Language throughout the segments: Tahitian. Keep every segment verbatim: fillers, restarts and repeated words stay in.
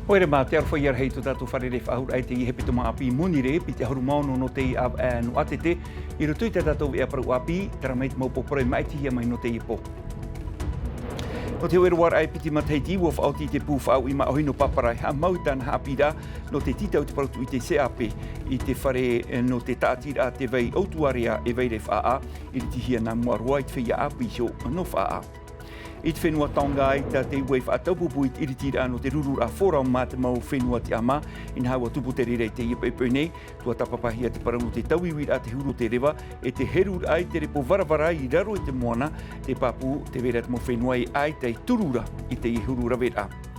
Haere mā, te aroha ia rahi i tō tātou fārerei faʻahou raʻa i teie hepetoma ʻāpī Monirē, piti ʻahuru mā ono nō teie ʻāvaʻe nō ʻātete, i roto i tā tātou veʻa parau ʻāpī, terā mai te mau pō parau e maʻitihia mai nō teie pō. Nō te hōʻē roaraʻa e piti matahiti, ʻua faʻaoti te pū faʻauʻi māʻohi nō Papara e haʻamau i tāna haʻapiʻiraʻa nō te tītau i te parau tūʻite CAP i te fare nō te tāʻatiraʻa tē vai ʻautuārea e vai ra i Faʻaʻā, iritihia nā mua roa i te feiā ʻāpī iho nō Faʻaʻā. I te fenua Tonga, ʻaita te ua i faʻataupupū i te iritiraʻa nō te rururaʻa Forum mā te mau fenua tiʻamā, inaha ʻua tupu te reira i teie poʻipoʻi nei, ʻua tāpapahia te parau nō te tauiuiraʻa te huru o te reva, e te heruraʻa i te repo varavara i raro i te moana, te pāpū, tē vai ra te mau fenua e ʻaita e turu ra i teie huru raveraʻa.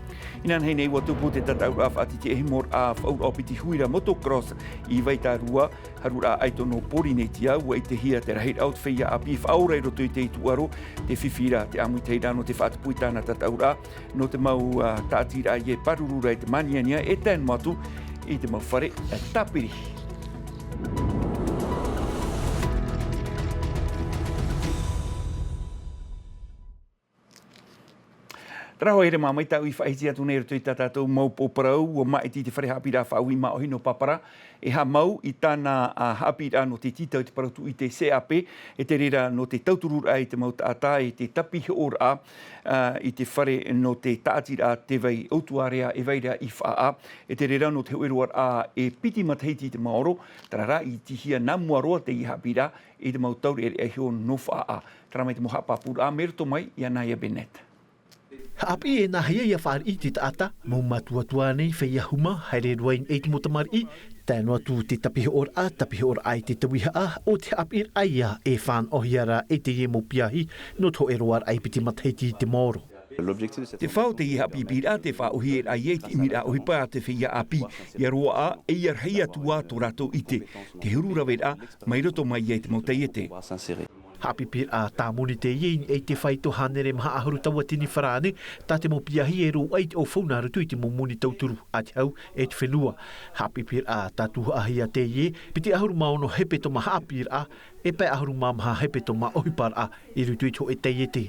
Inanahi nei ʻua tupu te tataʻuraʻa faʻatitiʻahiʻamoraʻa faʻaʻūraʻa o piti huira motocross i Vaitārua, haruraʻa ʻaito nō Pōrīnetia, ʻua ʻitehia te rahiraʻa o te feiā ʻāpī faʻaora i roto i te tūʻaro, te fifi ra, te ʻāmuitahiraʻa nō te faʻatupu i tāna tataʻuraʻa, nō te mau, ā, tāʻatiraʻa e pāruru ra i te māniania e tae noa atu i te mau fare, ā, tāpiri. Terā hoʻi, haere mā, mai tāʻu i faʻahiti atu nei i roto i tā tātou mau pō parau, ʻua māʻiti te fare haʻapiʻiraʻa faʻauʻi māʻohi nō Papara e haʻamau i tāna, ā, haʻapiʻiraʻa nō te tītau i te parau tūʻite CAP, e te reira nō te tautururaʻa i te mau taʻata e te tapihoʻoraʻa, ā, i te fare nō te tāʻatiraʻa tē vai ʻautuārea e vai ra i Faʻaʻā, e te reira nō te hōʻē roaraʻa e piti matahiti i te maoro, terā rā, iritihia nā mua roa teie haʻapiʻiraʻa i te mau taureʻareʻa iho nō Faʻaʻā. Terā mai te mau haʻapāpūraʻa, mai roto mai iā Naya Bennett. Haʻapiʻi e nāhea ia fāriʻi te taʻata, mau mātuatua nei, feiā huma, haere roa i niʻa i te mau tamariʻi, tae noa atu te tapihoʻoraʻa, tapihoʻoraʻa i te tauihaʻa, ʻo te haʻapiʻiraʻa ia e fānaʻohia ra e teie mau piahi, nō te hōʻē roaraʻa e piti matahiti i te maoro. Te fā o teie haʻapiʻiraʻa, te faʻaʻohie raʻa ia i te ʻimiraʻa ʻohipa a te feiā ʻāpī, ʻia roaʻa, e ʻia rahi atu ā tō rātou ʻite, te huru raveraʻa, mai roto mai ia i te mau taiete. Haʻapiʻiraʻa tāmoni teie i niʻa i te fāito hānere maha ʻahuru tauatini farāne, tā te mau piahi e roaʻa i te ʻōfauna nā roto i te mau moni tauturu a te hau e te fenua. Haʻapiʻiraʻa tātuhaʻahia teie, piti ʻahuru mā ono hepetoma haʻapiʻiraʻa, e pae ʻahuru mā maha hepetoma ʻohiparaʻa i roto i te hōʻē taiete.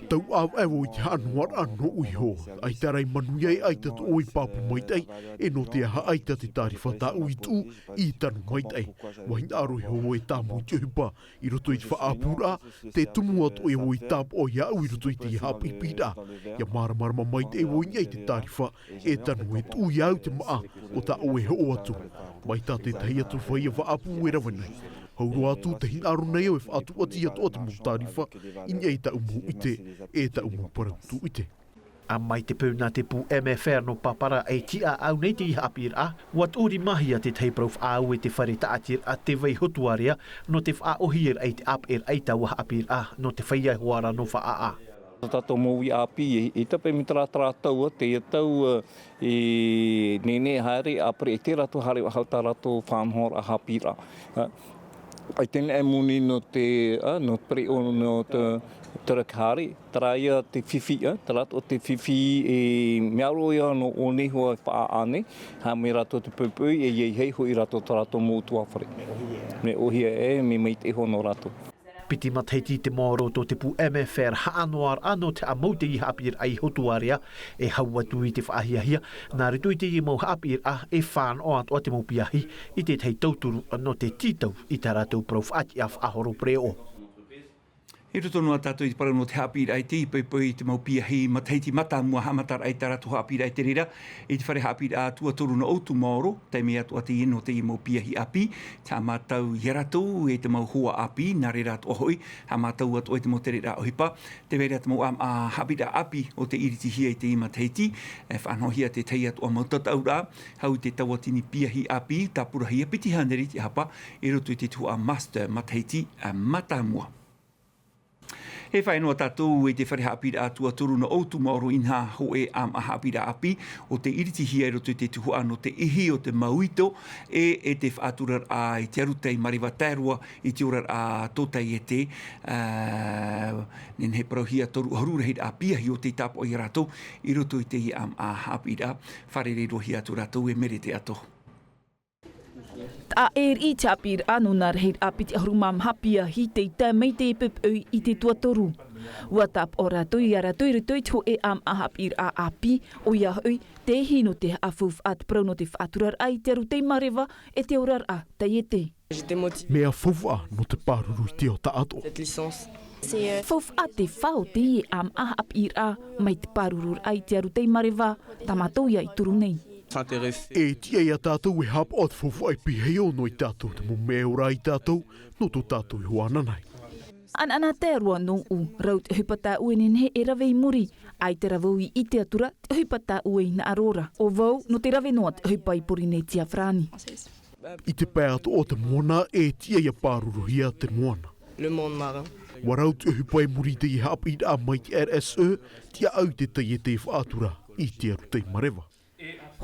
Tau ʻāvaʻe vau i te haʻanoaraʻa nōʻu iho, ʻaita rā i manuia e ʻaita atoʻa i pāpū maitaʻi, e nō te aha ʻaita te tārifa tāʻu i tuʻu i tanu maitaʻi. ʻUa hinaʻaro iho vau e tāmau i te ʻohipa, i roto i te faʻaʻapuraʻa, te tumu atoʻa vau i tāpaʻo iāʻu i roto i te haʻapiʻiraʻa. ʻIa māramarama maitaʻi vau i niʻa i te tārifa, e tanu e tuʻu iāʻu te māʻa o tā ʻoe e hoʻo atu. Mai tā te tahi atu feiā faʻaʻapu e rave nei. Hau roa atu te hinaʻaro nei au e faʻatūʻati atoʻa te mau tārifa, i niʻa i tāʻu mau ʻite, e tāʻu mau parau tūʻite. ʻA mai te peu nā te pū MFR nō Papara e tiʻa au nei teie haʻapiʻiraʻa, ʻua tuʻurimahia te tahi parau faʻaau e te fare tāʻatiraʻa tē vai ʻautuārea, nō te faʻaʻohieraʻa i te ʻāpeʻeraʻa i taua haʻapiʻiraʻa, nō te feiā hoʻoraʻa nō Faʻaʻā. Tātou mau ʻāpī, e, e tape mai terā, terā tau, teie tau, e, nehenehe haere, ʻāpere e te rātou haere faʻahou tā rātou faʻanahoraʻa haʻapiʻiraʻa. Ā, ʻaita e moni nō te, ā, nō te pereʻoʻo, nō te, te raki haere, terā ia te fifi, ā, terā atoʻa te fifi, e, mea roa ia nō ʻō nei hoʻi Faʻaʻā nei, haere mai rātou te poʻipoʻi, e, e, e hoʻi rātou tā rātou mau ʻutuāfare. Mea ʻōhie, e, mea maitaʻi hoʻi nō rātou. Piti matahiti i te maoro tō te pū MFR haʻanoaraʻa nō te haʻamau teie haʻapiʻiraʻa i ʻautuārea, e hau atu i te faʻahiahia, nā roto i teie mau haʻapiʻiraʻa, e fānaʻo atoʻa te mau piahi, i te tahi tauturu nō te tītau i tā rātou parau faʻatiʻa faʻahoro pereʻoʻo. I roto noa tātou i te parau nō te haʻapiʻiraʻa i te poʻipoʻi i te mau piahi matahiti mātāmua haʻamataraʻa i tā rātou haʻapiʻiraʻa i te reira, i te fare haʻapiʻiraʻa tuatoru nō ʻOutumaoro, taime atoʻa teie nō teie mau piahi ʻāpī, te haʻamātau ia rātou e te mau hoa ʻāpī, nā reira atoʻa hoʻi, haʻamātau atoʻa i te mau tereraʻa ʻohipa, tē vai ra te mau ʻāmaʻa haʻapiʻiraʻa ʻāpī o tei iritihia i teie matahiti, e faʻanahohia te tahi atoʻa mau tataʻuraʻa, hau i te tauatini piahi ʻāpī, tāpurahia piti hānere i te hapa, i roto i te tuhaʻa Master matahiti, ā, mātāmua. E fāʻi noa tātou i te fare haʻapiʻiraʻa tuatoru nō ʻOutumaoro, inaha hōʻē ʻāmaʻa haʻapiʻiraʻa ʻāpī o tei iritihia i roto i te tuhaʻa nō te ihi o te mau ito, e, e te faʻaturaraʻa i te arutai mareva tae roa i te oraraʻa tōtaiete, ā, nehenehe parauhia toru ʻahuru rahiraʻa piahi o tei tāpaʻo ia rātou i roto i teie ʻāmaʻa haʻapiʻiraʻa, fārerei-roa-hia atu rātou e Merete Atoho. A e riʻi te haʻapiʻiraʻa nō nā rahiraʻa piti ʻahuru mā maha piahi tei tae mai te pepeʻoi i te tuatoru. Ua tāpaʻo rātou iā rātou i roto i te hōʻē ʻāmaʻa haʻapiʻiraʻa ʻāpī, ʻoia hoʻi, te hino te haʻafaufaʻa te parau nō te faʻaturaraʻa i te aru tei mareva e te oraraʻa taiete. Mea faufaʻa nō te pāruru i te ao taʻatoʻa. Faufaʻa te fā o teie ʻāmaʻa haʻapiʻiraʻa mai te pārururaʻa i te aru tei mareva, tā mātou ia i turu nei. E tiʻa iā tātou e hāpaʻo te faufaʻa i pīhaʻi ʻō nō i tātou te mau mea e ora ai tātou nō tō tātou iho ananahi. Anaana tae roa nōʻu, rau te ʻohipa tāʻu e nehenehe e rave i muri, ʻaita rā vau i ʻite atu ra te ʻohipa tāʻu e hinaʻaro ra. ʻO vau, nō te rave noa te ʻohipa i Porinetia Farāni. I te pae atoʻa o te moana e tiʻa ia pāruruhia te moana. Ua rau te ʻohipa i muri i teie haʻapiʻiraʻa mai te R S E, tiʻaʻau i te taiete e faʻatura i te aru tei mareva.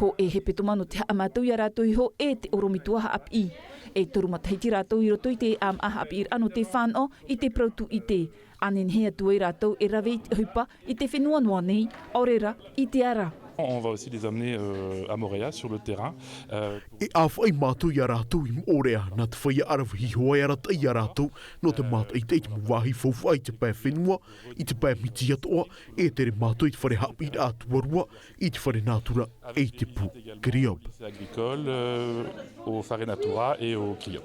Hōʻē hepetoma nō te haʻamātau iā rātou iho e te ʻorometua haʻapiʻi. E toru matahiti rātou i roto i te ʻāmaʻa haʻapiʻiraʻa nō te fānaʻo i te parau tūʻite. A nehenehe atu ai rātou e rave i te ʻohipa i te fenua noa nei, ʻaore rā i te ara. On va aussi les amener, euh, à Moréa, sur le terrain. Euh, E ʻāfaʻi mātou iā rātou i Moʻorea, nā te feiā ʻaravihi hoʻi e arataʻi iā rātou nō te mātaʻitaʻi i te mau vāhi faufaʻa i te pae fenua, i te pae miti atoʻa, e tere mātou i te fare haʻapiʻiraʻa tuarua, i te fare nātura, e i te pū Criob. Lycée agricole, euh, au Fare Natura et au Criob.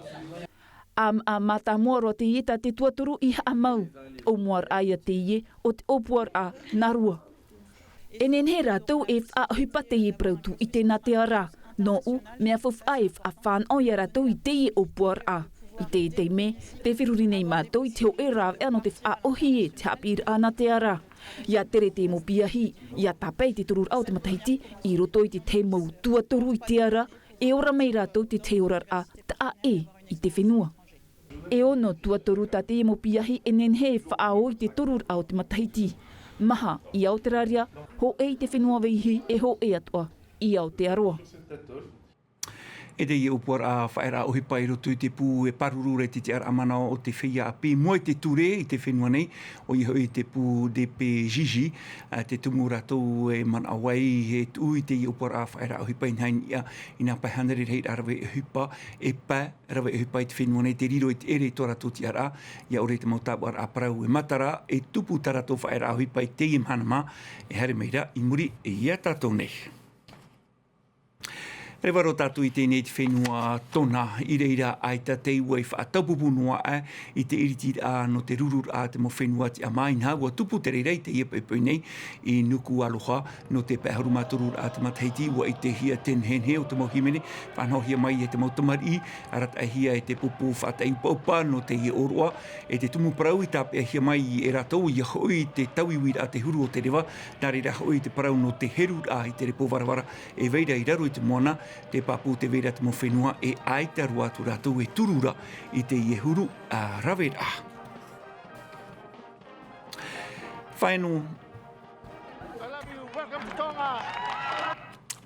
ʻĀmaʻa mātāmua roa teie tā te tuatoru i haʻamau, te ʻōmuaraʻa ia teie o te ʻōpuaraʻa nā rua. E nehenehe rātou e faʻaʻohipa teie parau tūʻite nā te ara. Nōʻu, mea faufaʻa e faʻafānaʻo iā rātou i teie ʻōpuaraʻa. I teie taime, tē feruri nei mātou i te hōʻē rāveʻa nō te faʻaʻōhie te haʻapiʻiraʻa nā te ara. Ia tere te mau piahi, ia tāpae i te toruraʻa o te matahiti, i roto i te tahi mau tuatoru i te ara, e ora mai rātou te tahi oraraʻa taʻa ʻē i te fenua. E ono tuatoru tā teie mau piahi e nehenehe e faʻaō i te toruraʻa o te matahiti. Maha i Aoteraria, hōʻē i te fenua Vaihi, e hōʻē atoʻa i Aotearoa. E teie ʻōpuaraʻa faʻaearaʻa ʻohipa i roto i te pū e pāruru ra i te tiʻaraʻa manaʻo o te feiā ʻāpī, mua i te ture i te fenua nei, ʻoia hoʻi te pū D P J J, ā, te tumu rātou e manaʻo ai e tuʻu i teie ʻōpuaraʻa faʻaearaʻa ʻohipa i nā, i nā pae hānere rahiraʻa rave ʻohipa, e pae rave ʻohipa i te fenua nei, te riro i te ʻere i tō rātou tiʻaraʻa, ia ʻore te mau tāpaʻoraʻa parau e matara, e tupu tā rātou faʻaearaʻa ʻohipa i teie mahana mā, e haere mai ra i muri iā tātou nei. Reva roa tātou i teie nei te fenua Tona, i reira ʻaita te ua i faʻataupupū noa aʻe i te ʻiritiraʻa nō te rururaʻa a te mau fenua Tiʻamā, inaha ua tupu te reira i teie poʻipoʻi nei i Nukuʻalofa, nō te pae ʻahuru mā toru raʻa te matahiti, ua ʻitehia te nehenehe o te mau hīmene, faʻanahohia mai e te mau tamariʻi, arataʻihia e te pupu faʻataʻeupaʻeupa nō teie ʻōroʻa, e te tumu parau i tāpeʻahia mai e rātou, ʻoia hoʻi te tauiuiraʻa te huru o te reva, nā reira hoʻi te parau nō te heruraʻa i te repo varavara, e vai ra i raro i te moana, te pāpū tē vai ra te mau fenua, e ʻaita roa atu rātou e turu ra i teie huru, ā, raveraʻa. Faʻaea noa.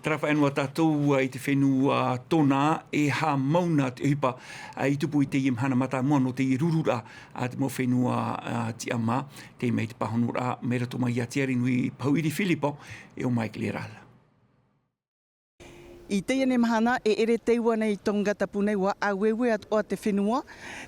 Terā faʻaea noa tātou i te fenua Tona, e haʻamau na te ʻohipa, ā, i tupu i teie mahana mātāmua nō teie rururaʻa a te mau fenua, ā, Tiʻamā, tei mai te pāhonoraʻa, mai roto mai iā Tiarinui Pahuiri Filipo, e ʻo Michael Erala. I teie nei mahana, e ʻere te ua nei i Tonga Tapu nei, ua ʻāueue atoʻa te fenua.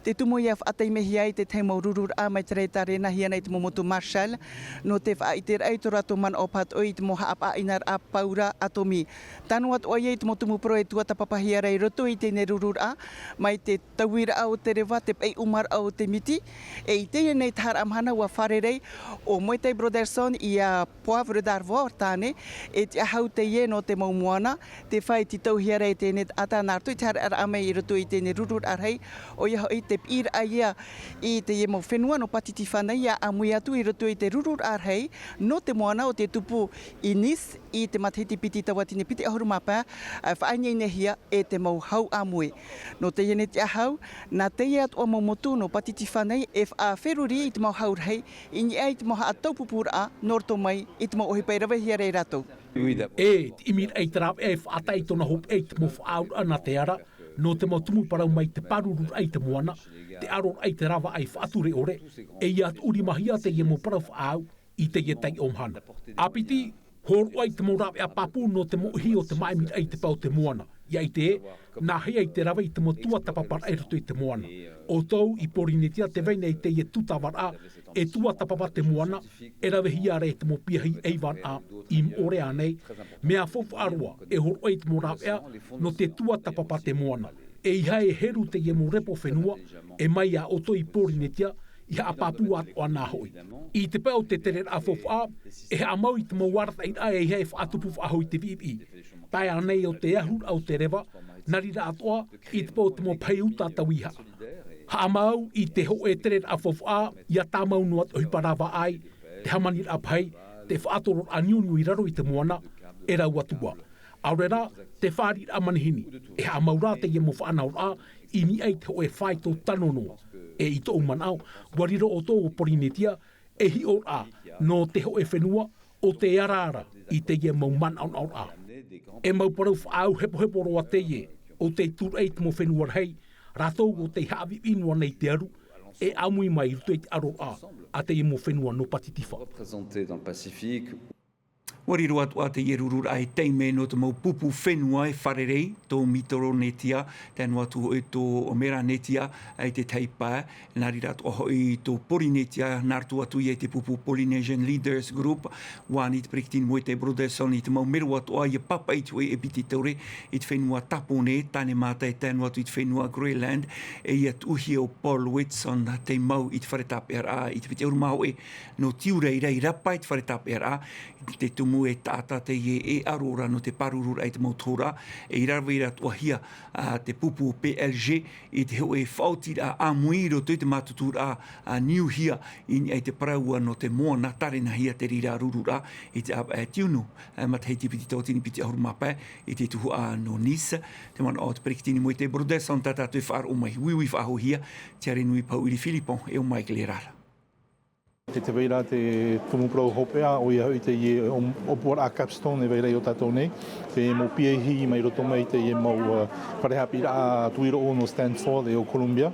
Te tumu ia faʻataimehia ai te tahi mau rururaʻa mai te reira e rēnahia nei te mau motu Marshall, nō te faʻaʻiteraʻa i tō rātou manaʻo pātoʻi i te mau haʻapaʻoraʻa paura ʻātōmī. Tano atoʻa ia i te mau tumu parau e tuatāpapahia ra i roto i teie nei rururaʻa, mai te tauiraʻa o te reva, te paʻiʻumaraʻa o te miti. E i teie nei taharaʻa mahana ua fārerei ʻo Moetai Brotherson iā Poivre d'Arvor tāne, e tiʻahau teie nō te mau moana, te fāʻi tītauhia ra e teie nei taʻata nā roto i te haereraʻa mai i roto i teie nei rururaʻa rahi, ʻoia hoʻi te piʻiraʻa ia i teie mau fenua nō Pātitifa nei, ʻia ʻāmui atu i roto i te rururaʻa rahi nō te moana ʻo tē tupu i Nice i te matahiti piti tauatini piti ʻahuru mā pae, ā, faʻaineinehia e te mau hau ʻāmui. Nō teie nei tiʻahau, nā teie atoʻa mau motu nō Pātitifa nei e faʻaferuri i te mau hau rahi, i niʻa i te mau haʻataupupūraʻa nō roto mai i te mau ʻohipa i ravehia ra e rātou. E te ʻimiraʻa i te rāveʻa e faʻatae i tōna hopeʻa i te mau faʻaauraʻa nā te ara, nō te mau tumu parau mai te pārururaʻa i te moana, te ʻaroraʻa i te rāveʻa i faʻature ʻore, e ʻia tuʻurimahia teie mau parau faʻaau i teie taiʻo mahana. ʻĀpiti, hōroʻa i te mau rāveʻa pāpū nō te moʻehi o te māʻimiraʻa i te pae o te moana. Ia ʻite ē, nāhea i te rave i te mau tuatāpaparaʻa i roto i te moana? ʻOutou i Pōrīnetia tē vai nei teie tūtavaraʻa, e tuatāpapa te moana, e ravehia ra i te mau piahi ʻeivaraʻa i moʻorea nei, mea faufaʻa roa e hōroʻa i te mau rāveʻa nō te tuatāpapa te moana. ʻEiaha e heru teie mau repo fenua, e mai iā ʻoutou i Pōrīnetia, i haʻapāpū atoʻa nā hoʻi. I te pae o te tereraʻa faufaʻa, e haʻamau i te mau arataʻiraʻa ʻeiaha e faʻatupu faʻahou i te viʻiviʻi. Tae ānei o te ahuraʻa o te reva, nā reira atoʻa, i te pae o te mau pahi uta tauihaʻa. Haʻamau i te hōʻē tereraʻa faufaʻa, ʻia tāmau noa te ʻohipa rāvaʻai, te hāmaniraʻa pahi, te faʻatororaʻa niuniu i raro i te moana, e rau atu ā. ʻAore rā, te fāriʻiraʻa manihini, e haʻamau rā teie mau faʻanahoraʻa, i niʻa i te hōʻē faito tano noa. E i tōʻu manaʻo, ʻua riro ʻoutou ʻo Pōrīnetia, ei hiʻoraʻa nō te hōʻē fenua ʻo tē araara i teie mau manaʻonaʻoraʻa. E mau parau faʻaau hepohepo roa teie, ʻo tei tūraʻi i te mau fenua rahi, rātou ʻo tei haʻaviʻiviʻi noa nei te aru, e ʻāmui mai i roto i te ʻaroraʻa a teie mau fenua nō Pātitifā. Représenté dans le Pacifique. ʻUa riro atoʻa teie rururaʻa ei taime nō te mau pupu fenua e fārerei, tō Micronesia, tae noa atu hoʻi tō Melanesia, i te tahi pae, nā reira atoʻa hoʻi tō Pōrīnetia, nā roto atu ia i te pupu Polynesian Leaders Group, ʻua ani te peretiteni Moetai Brotherson i te mau mero atoʻa ʻia pāpaʻi i te hōʻē ʻēpiti taure i te fenua Tāpōnē, Tānemata e tae noa atu i te fenua Greenland, e ʻia tuʻuhia ʻo Paul Whitson tei mau i te fare tāpeʻaraʻa i te piti ʻahuru mā hōʻē nō Tiurai, i rāpae i te fare tāpeʻaraʻa, i te tumu e taʻata teie e ʻaro ra nō te pārururaʻa i te mau tohorā, e i rave ra atoʻahia, ā, te pupu P L G i te hōʻē faʻaotiraʻa ʻāmui i roto i te mātuturaʻa, ā, niuhia i niʻa i te parau nō te moana tārenahia te reira rururaʻa i te ʻāvaʻe tiunu, ā, matahiti piti tauatini piti ʻahuru mā pae i te tuhaʻa nō Nice. Te manaʻo o te peretiteni Moetai Brotherson, tā tātou e faʻaroʻo mai, uiui faʻahouhia, Tiare Nui Pauʻiri Philippon, e ʻo Michael Erara. E tē vai ra te tumu parau hopeʻa, ʻoia hoʻi teie ʻōpuaraʻa capstone e vai ra iā tātou nei, te mau piahi mai roto mai i teie mau, ā, fare haʻapiʻiraʻa tuiroʻo nō Stanford e ʻo Columbia,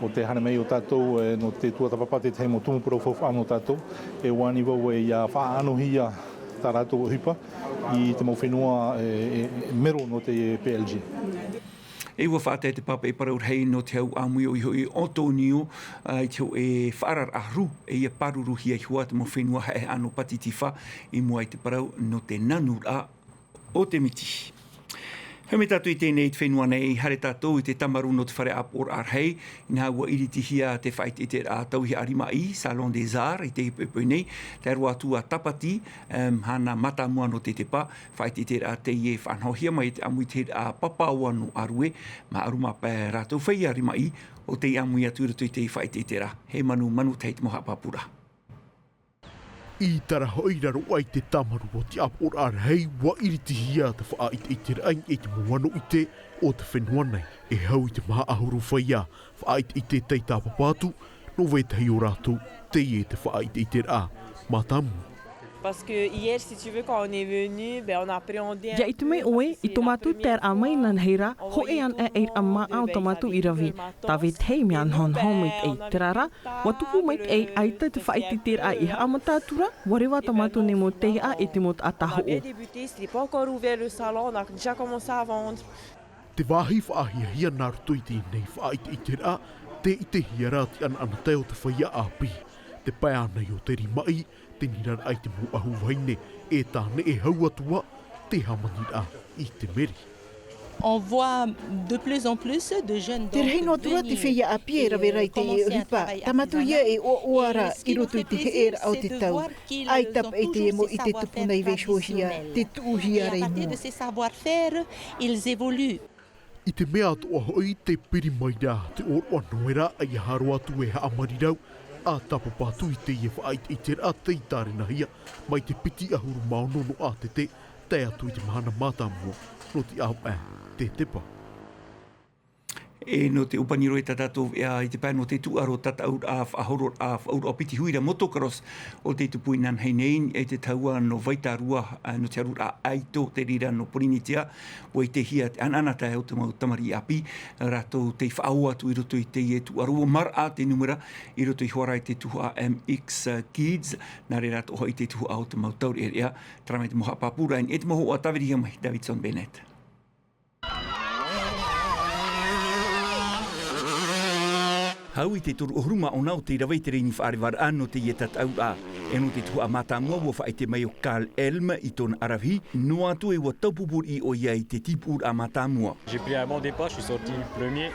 ʻo tē haere mai iā tātou, e, nō te tuatāpapa te tahi mau tumu parau faufaʻa nō tātou, e ʻua ani vau e ʻia faʻaʻānohia tā rātou ʻohipa i te mau fenua, e, e, e mero nō te P L G. E ʻua faʻatae te pāpaʻi parau rahi nō te hau ʻāmui ʻoia hoʻi ʻo Antonio, ā, i te hōʻē faʻaararaʻa huru, e ʻia pāruruhia iho ā te mau fenua haʻehaʻa nō Pātitifā i mua i te parau nō te nanuraʻa o te miti. Haere mai tātou i teie nei i te fenua nei, haere tātou i te tāmarū nō te fare ʻāpoʻoraʻa rahi, inaha ʻua iritihia te faʻaʻiteʻiteraʻa tauihaʻa rimaʻī, Salon des Arts, i teie poʻipoʻi nei, tae roa atu ā Tāpati, em, hana mātāmua nō te tepa, faʻaʻiteʻiteraʻa teie e faʻanahohia mai i te ʻāmui i te hiraʻa Papaua nō Arue, mā ʻahuru mā pae rātou feiā rimaʻī ʻo tei ʻāmui atu i roto i teie faʻaʻiteʻiteraʻa. Hei Manu, Manu Tahi te mau haʻapāpūraʻa. I terā hoʻi raro aʻe i te tāmarū o te ʻāpoʻoraʻa rahi, ʻua iritihia te faʻaʻiteʻiteraʻa i te mau ʻano ʻite o te fenua nei. E hau i te maha ʻahuru feiā faʻaʻiteʻite tei tāpapa atu, nō vetahi o rātou, teie te faʻaʻiteʻiteraʻa mātāmua. Parce que hier, si tu veux, quand on est venu, ben, on appréhendait un peu. ʻIa ʻite mai ʻoe, i tō mātou taeraʻa mai nānahi rā, hōʻē anaʻe ei raʻa māʻa o tā mātou i rave. Tā vetahi mea nahonaho maitaʻi. Terā rā, ʻua tupu maitaʻi, ʻaita te faʻaʻiteʻiteraʻa i haʻamata atu ra, ʻua reva tā mātou nei mau teiaha e te mau taʻata hoʻo. On a bien débuté, c'était pas encore ouvert le salon, on a déjà commencé à vendre. Te vāhi faʻahiahia nā roto i teie nei faʻaʻiteʻiteraʻa, tē ʻitehia ra te ʻanaʻanatae o te feiā ʻāpī. Te pae ānei o te rimaʻī, te niraraʻa i te mau ʻahu vahine e tāne e hau atu ā te hāmaniraʻa i te mere. On voit de plus en plus de jeunes d'hommes venir et, euh, commencer à travailler à Taravera. Te rahi noa atu ā te feiā ʻāpī e rave ra i teie ʻohipa, tā mātou ia e ʻoaʻoa ra i roto i te heʻeraʻa o te tau. ʻAita paʻi teie mau ʻite tupuna i vaiihohia, tē tuʻuhia ra i mua. Et à partir de ces savoir-faire, ils évoluent. I te mea atoʻa hoʻi, tē piri mai ra te ʻōroʻa Noera, ʻeiaha roa atu e haʻamarirau, ʻa tāpapa atu i teie faʻaʻiteʻiteraʻa tei tārenahia mai te piti ʻahuru mā ono nō ʻātete, tae atu i te mahana mātāmua nō te ʻāvaʻe te tepa. E nō te ʻōpani roa tā tātou veʻa i te pae nō te tūʻaro tataʻuraʻa, faʻahororaʻa, faʻaʻororaʻa piti huira motocross ʻo tei tupu inanahi nei, e te tahua nō Vaitārua, ā, nō te aruraʻa Aito, te reira nō Pōrīnetia, ʻua ʻitehia te ʻanaʻanatae o te mau tamariʻi ʻāpī, rātou tei faʻaō atu i roto i teie tūʻaro, ʻua maraʻa te nūmera i roto iho ā ra i te tuhaʻa M X Kids, nā reira atoʻa hoʻi te tuhaʻa o te mau taureʻareʻa, terā mai te mau haʻapāpūraʻa, e te mau hōhoʻa tāvirihia mai, Davidson Bennett. Hau i te toru ʻahuru māʻona o tei rave i te reni faʻarevaraʻa nō teie tataʻuraʻa. E nō te tuhaʻa mātāmua ua faʻaʻite mai ʻo Karl Elm i tōna ʻaravihi, noa atu ē ua taupupū riʻi ʻoia i te tīpuʻuraʻa mātāmua. J'ai pris un bon départ, je suis sorti premier,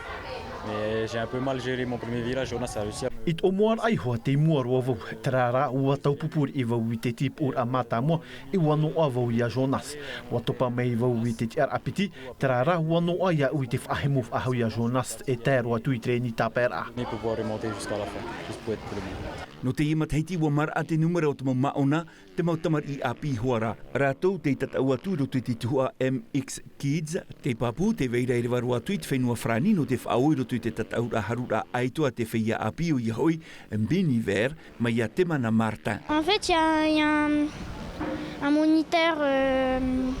mais j'ai un peu mal géré mon premier virage, Jonas a réussi à... I tō mua raʻa iho ā tei mua roa vau, terā rā ua taupupū riʻi vau i te tīpuʻuraʻa mātāmua, e ua noaʻa vau iā Jonas. Ua topa mai vau i te tiʻaraʻa piti, terā rā ua noaʻa iāʻu i te faʻahemo faʻahou iā Jonas e tae roa atu i te reni tāpaeraʻa. Pour pouvoir remonter jusqu'à la fin, juste pour être premier. Nō teie matahiti ua maraʻa te nūmera o te mau māʻona, te mau tamariʻi ʻāpī hoʻi rā. Rātou tei tataʻu atu i roto i te tuhaʻa M X Kids, tei pāpū tē vai ra e reva roa atu i te fenua Farāni nō te faʻaō i roto i te tataʻuraʻa haruraʻa ʻaito a te feiā ʻāpī ʻoia hoʻi, Miniver, mai iā Temana Martin. En fait, il y a, il y a un, un moniteur, euh,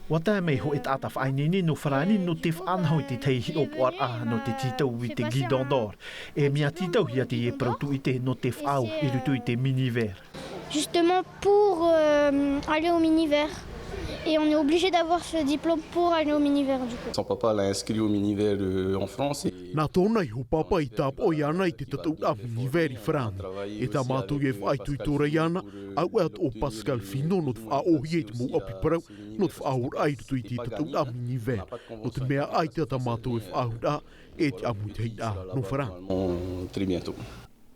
Ua tae mai hōʻē taʻata faʻaineine nō Farāni nō te faʻanaho i te tahi hiʻopoʻaraʻa nō te tītau i te Guidon d'Or. E mea tītauhia teie parau tūʻite nō te faʻaō i roto i te Miniver. Justement pour, euh, aller au Miniver. Et on est obligé d'avoir ce diplôme pour aller au Miniver, du coup. Son papa l'a inscrit au Miniver, euh, en France. Nā tōna iho pāpā i tāpaʻo iāna i te tataʻuraʻa Miniver i Farāni. E tā mātou e faʻaitoito ra iāna, ʻaore atoʻa ʻo Pascal Fino nō te faʻaōhia i te mau ʻapi parau nō te faʻaōraʻa i roto i te tataʻuraʻa Miniver. Nō te mea ʻaita tā mātou e faʻahouraʻa e te ʻāmuitahiraʻa nō Farāni. Très bientôt.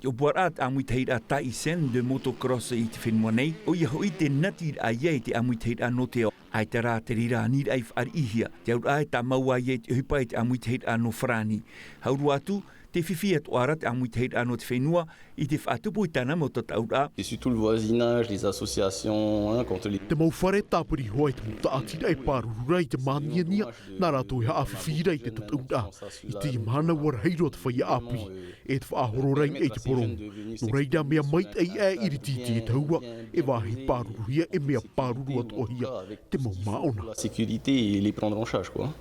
Te ʻōpuaraʻa te ʻāmuitahiraʻa Taissen de motocross i te fenua nei, ʻoia hoʻi te natiraʻa ia i te ʻāmuitahiraʻa nō te ao. ʻAita rā te reira aniraʻa i fāriʻihia, te auraʻa e tāmau ai i te ʻohipa i te ʻāmuitahiraʻa nō Farāni. Hau roa atu, tē fifi atoʻa ra te ʻāmuitahiraʻa nō te fenua i te faʻatupu i tāna mau tataʻuraʻa. Et surtout le voisinage, les associations, hein, contre les... Te mau fare tāpiri hoʻi te mau tāʻatiraʻa e pāruru ra i te māniania, nā rātou e haʻafifi ra i te tataʻuraʻa. I teie mahana ua rahi roa te feiā ʻāpī, e te faʻahoro rahi i te poro. Nō reira mea maitaʻi aʻe ʻirititi e tahua, e vāhi pāruruhia e mea pāruru atoʻahia te mau māʻona. La sécurité et les prendre en charge, quoi.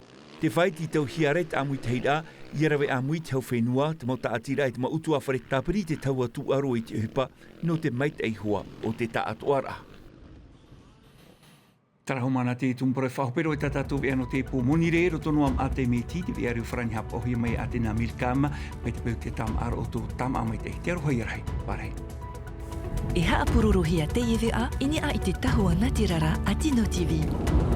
Tē fāʻi tītauhia ra i te ʻāmuitahiraʻa, ʻia rave ʻāmui te hau fenua, te mau tāʻatiraʻa e te mau ʻutuāfare tāpiri i te tahua tūʻaro i te ʻohipa, nō te maitaʻi hoʻi o te taʻatoʻaraʻa. Terā hoʻi māna te tumu parau e faʻahope roa i tā tātou veʻa nō te pō Monirē, roto noa mā te Miti, te veʻa reo Farāni haʻapaʻohia mai iā Atena Milcam, mai te peu te tāmāʻa roa o tō tāmāʻa maitaʻi, te aroha ʻia rahi, pārahi. E haʻapurorohia teie veʻa i niʻa i te tahua natirara a Tino T V.